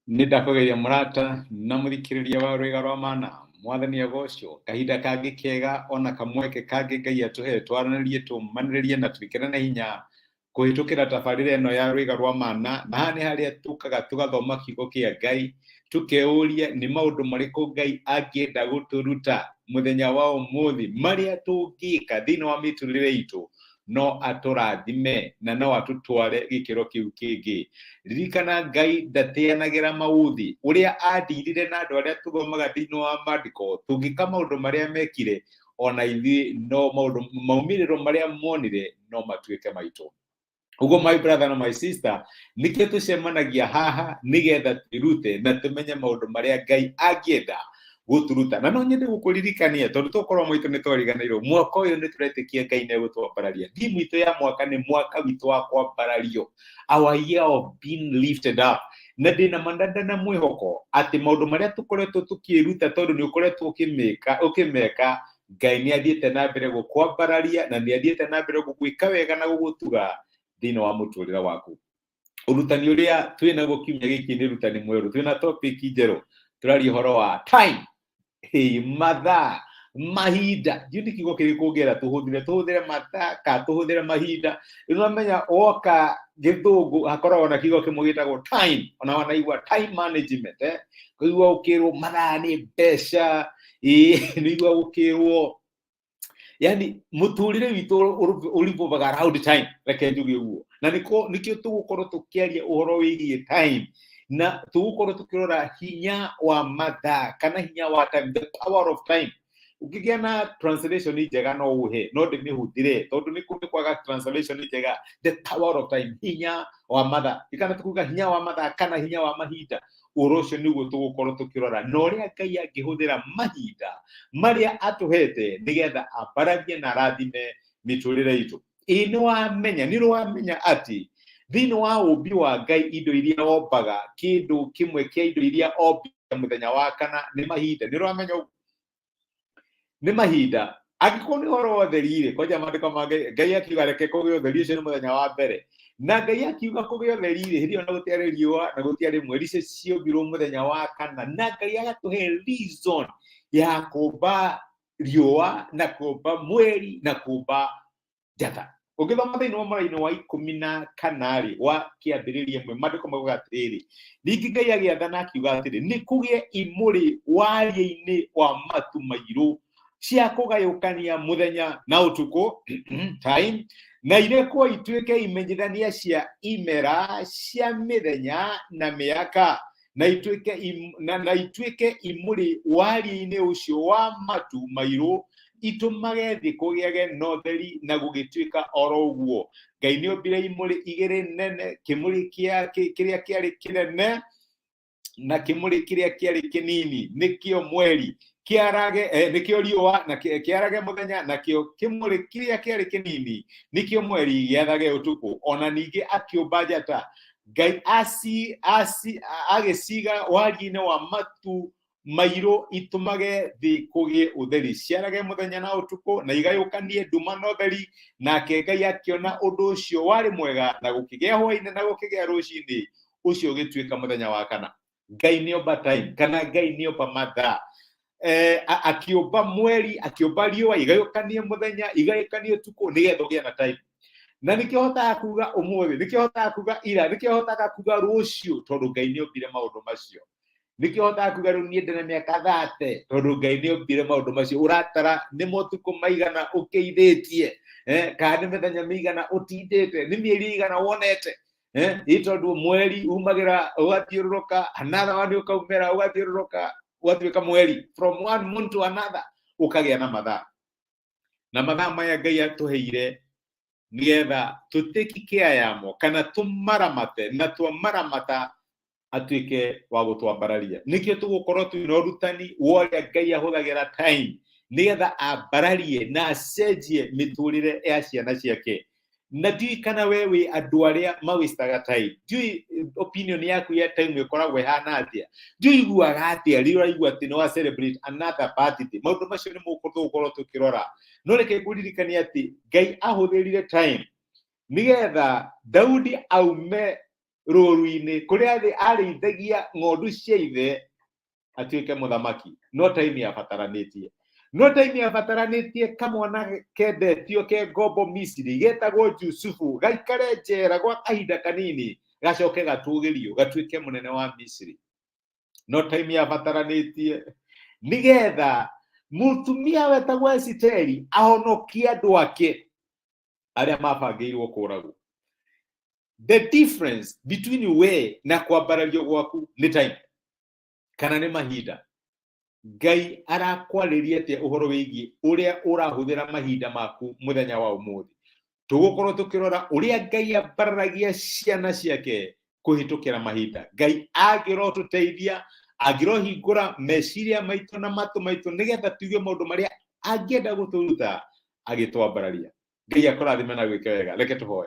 Nĩ ndakũgeria mũrata na mũthikĩrĩria wa Rwĩga rwa Mana, Mwathani agocwo. Kahinda kangĩ kega ona kamweke kangĩ Ngai atũhe twaranĩrie, tũmanĩrĩrie na twĩkĩrane hinya kũhĩtũkĩra tabarĩra ĩno ya Rwĩga rwa Mana. Na haha nĩ harĩa tũkaga tũgathoma kiugo kĩa Ngai, tũkeyũria nĩ maũndũ marĩkũ Ngai angĩenda gũtũruta mũthenya wa ũmũthĩ, marĩa tũngĩka thĩinĩ wa mĩtũrĩre itũ no atũrathime na no atũtware gĩkĩro kĩu kĩngĩ. Ririkana Ngai ndateanagĩra maũthĩ. Ũrĩa andirire na andũ arĩa tũthomaga thĩinĩ wa maandĩko, tũngĩka maũndũ marĩa mekire, ona ithuĩ no maũndũ maumĩrĩro marĩa monire no matuĩke maitũ. Ũguo my brother na my sister, nĩkĩo tũcemanagia haha nĩgetha twĩrute na tũmenye maũndũ marĩa Ngai angĩenda gũtũruta. Na no nyende gũkũririkania tondũ tokorwo maitũ nĩ twariganĩirwo, mwaka ũyũ nĩ tũretĩkia Ngai nĩ egũtwambararia. Theme itũ ya mwaka nĩ mwaka witũ wa kwambarario, our year of being lifted up. Na ndĩna ma na mwĩhoko atĩ maũndũ marĩa tũkoretwo tũkĩruta, tondũ nĩ ũkoretwo ũkĩmĩka ũkĩmeka, Ngai nĩ athiĩte na mbere gũkwambararia na nĩ athiĩte na mbere gũgwĩka wega na gũgũtuga thĩinĩ wa mũtũrĩre waku. Ũrutani ũrĩa twĩ naguo kiumia gĩkĩ nĩ ũrutani mwerũ, twĩna topic njerũ, tũraria ũhoro wa time. Hey, mathaa, mahinda. Ndiũĩ nĩ kiugo kĩrĩkũ ũngĩenda tũhũthĩre, tũhũthĩre mathaa ka tũhũthĩre mahinda. Rĩu nĩwamenya woka gĩthũngũ hakoragwo na kiugo kĩmwe gĩtagwo time, ona wanaigua time management, eh? Kũigua ũkĩrwo mathaa nĩ mbeca, ĩĩ nĩigua gũkĩrwo yani mũtũrĩre witũ ũrevolvaga around time, reke njuge ũguo. Na nĩkĩo tũgũkorwo tũkĩaria ũhoro wĩgiĩ time, na tũgũkorwo tũkĩrora hinya wa mathaa kana hinya wa time, the power of time. Ũngĩgĩa na translation njega no ũhe, no ndĩmĩhũthĩre tondũ nĩ nĩ kwaga translation njega. The power of time, hinya wa mathaa, kana tukuga hinya wa mathaa kana hinya wa mahinda. Ũhoro ũcio nĩguo tũgũkorwo tũkĩrora na ũrĩa Ngai angĩhũthĩra mahinda marĩa atũhete nĩgetha ambararie na arathime mĩtũrĩre itũ. Ĩĩ nĩ wamenya, nĩ wamenya atĩ thĩinĩ wa ũmbi wa Ngai, indo iria ombaga, kĩndũ kĩmwe kĩa indo iria ombire mũthenya wa kana nĩ mahinda. Nĩ ũramenya ũguo? Nĩ mahinda. Angĩkorwo nĩ ũhoro wa ũtheri rĩ, kwanja maandĩko ma Ngai, Ngai akiuga reke kũgĩe ũtheri, ũcio nĩ mũthenya wa mbere. Na Ngai akiuga kũgĩe ũtheri rĩ, hĩndĩ ĩyo na gũtiarĩ riũa na gũtiarĩ mweri, icio ciombirwo mũthenya wa kana. Na Ngai agatũhe reason ya kũmba riũa na kũmba mweri na kũmba njata. Ũngĩthoma thĩinĩ wa mũraini wa 14 rĩ wa Kĩambĩrĩria 1, maandĩko maugaga atĩrĩrĩ, ningĩ Ngai agĩathana akiuga atĩrĩ, nĩ kũgĩe imũrĩ waria-inĩ wa matu mairũ cia kũgayũkania mũthenya na ũtukũ, time, na irekwo ituĩke imenyithania cia imera cia mĩthenya na mĩaka, na ituĩke na ituĩke imũrĩ waria-inĩ ũcio wa matu mairũ, itũmage thĩ kũgĩage na ũtheri. Na gũgĩtuĩka oro ũguo. Ngai nĩ ombire imũrĩ igĩrĩ nene, kĩmũrĩ kĩrĩa kĩarĩ kĩnene na kĩmũrĩ kĩrĩa kĩarĩ kĩnini, nĩkĩo mweri, kĩarage nĩkĩo riũa, na kĩarage mũthenya, nakĩo kĩmũrĩ kĩrĩa kĩarĩ kĩnini, nĩkĩo mweri, gĩathage ũtukũ. Ona ningĩ akĩũmba njata. Ngai agĩciga waria-inĩ wa matu mairũ itũmage thĩ kũgĩe ũtheri, ciarage mũthenya na ũtukũ, na igayũkanie nduma na ũtheri. Nake Ngai akĩona ũndũ ũcio warĩ mwega. Na gũkĩgĩa hwaĩ-inĩ na gũkĩgĩa rũcinĩ, ũcio ũgĩtuĩka mũthenya wa kana. Ngai nĩ omba time kana Ngai nĩ omba mathaa, akĩũmba mweri, akĩũmba riũa, igayũkanie mũthenya, igayũkanie ũtukũ, nĩgetha ũgĩe na time. Na nĩkĩo hotaga kuga ũmũthĩ, nĩkĩo hotaga kuga ira, nĩkĩo hotaga kuga rũciũ, tondũ Ngai nĩ ombire maũndũ macio. Nĩkĩo hotaga kuga rĩu niĩ ndĩna mĩaka 30, tondũ Ngai nĩ ombire maũndũ macio. Ũratara nĩ motukũ maigana ũkĩithĩtie, kana nĩ mĩthenya mĩigana ũtindĩte, nĩ mĩeri ĩigana wonete, ĩ tondũ mweri umagĩra ũgathiũrũrũka, another one ũkaumĩra, ũgathiũrũrũka, ũgatuĩka mweri, from one moon to another, ũkagĩa na mathaa. Na mathaa maya Ngai atũheire nĩgetha tũtake care yamo kana tũmaramate, na twamaramata atuĩke wa gũtwambararia. Nĩkĩo tũgũkorwo twĩna ũrutani wa ũrĩa Ngai ahũthagĩra time nĩgetha ambararie na acenjie mĩtũrĩre ya ciana ciake. Na ndiũĩ kana we wĩ andũ arĩa mawastaga time, ndiũĩ opinion yaku ya time ĩkoragwo ĩhana atĩa, ndiũĩ iguaga atĩa rĩrĩa ũraigua atĩ nĩ wa celebrate another birthday. Maũndũ macio nĩ tũgũkorwo tũkĩrora. No reke ngũririkanie atĩ Ngai ahũthĩrire time nĩgetha Daudi aume Rũru-inĩ kũrĩa arĩithagia ng'ondu cia ithe atuĩke mũthamaki. No time yabataranĩtie, no time yabataranĩtie kamwana kendetio ke ngombo Misiri getagwo Jusufu gaikare njera gwa kahinda kanini, gacoke gatũgĩrio gatuĩke mũnene wa Misiri. No time yabataranĩtie nigetha mũtumia wetagwo Esiteri ahonokie andũ ake arĩa mabangĩirwo kũragwo. The difference between we na kwambarario gwaku nĩ time kana nĩ mahinda. Ngai arakwarĩria atĩa ũhoro wĩgiĩ ũrĩa ũrahũthĩra mahinda maku mũthenya wa ũmũthĩ? Tũgũkorwo tũkĩrora ũrĩa Ngai ambararagia ciana ciake kũhĩtũkĩra mahinda. Ngai angĩrotũteithia, angĩrohingũra meciria maitũ na matũ maitũ nĩgetha tuigue maũndũ marĩa angĩenda gũtũruta agĩtwambararia. Ngai akũrathime na gwĩke wega. Reke tũhoe.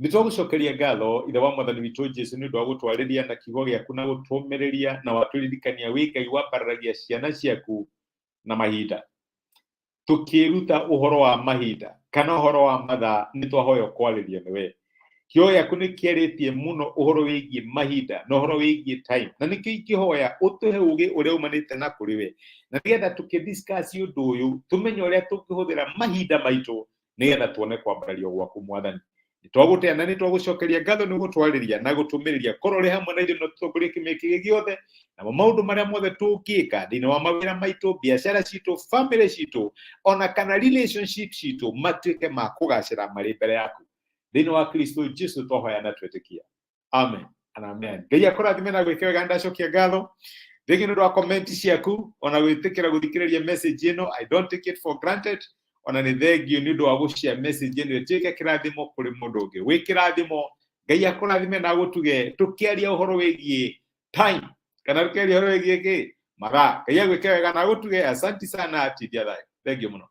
Nĩ twagũcokeria ngatho, Ithe wa Mwathani witũ Jesu, nĩ ũndũ wa gũtwarĩria na kiugo gĩaku na gũtũmĩrĩria na watũririkania wĩ Ngai wambararagia ciana ciaku na mahinda. Tũkĩruta ũhoro wa mahinda kana ũhoro wa mathaa, nĩ twahoya kwarĩrio nĩ we. Kiugo gĩaku nĩ kĩarĩtie mũno ũhoro wĩgiĩ mahinda na ũhoro wĩgiĩ time, na nĩkĩo ingĩhoya ũtũhe ũgĩ ũrĩa umanĩte na kũrĩ we, na nĩgetha tũkĩdiscuss ũndũ ũyũ tũmenye ũrĩa tũngĩhũthĩra mahinda maitũ nĩgetha tuone kwambarario gwaku. Mwathani, nĩtwagũtĩa na nĩtwagũcokeria ngatho nĩ gũtwarĩria na gũtũmĩrĩria. Korwo ũrĩ hamwe na ithuĩ na tũtongorie kĩmĩa kĩgĩ gĩothe, namo maũndũ marĩa mothe tũngĩka thĩinĩ wa mawĩra maitũ, biacara citũ, family citũ, ona kana relationship citũ matuĩke ma kũgacĩra marĩ mbere yaku. Thĩinĩ wa Kristo Jesu twahoya na twetĩkia, amen and amen. Ngai akũrathime na gwĩke wega. Ndacokia ngatho rĩngĩ nĩ ũndũ wa comment ciaku ona gwĩtĩkĩra gũthikĩrĩria message ĩno. I don't take it for granted. Ona nĩ thengio nĩ ũndũ wa gũshare message ĩno ĩtuĩke kĩrathimo kũrĩ mũndũ ũngĩ. Wĩ kĩrathimo. Ngai akũrathime na agũtuge. Tũkĩaria ũhoro wĩgiĩ time kana tũkĩaria ũhoro wĩgiĩ kĩ mathaa. Ngai agwĩke wega na agũtuge. Asanti sana. Tindia thayũ. Thengio mũno.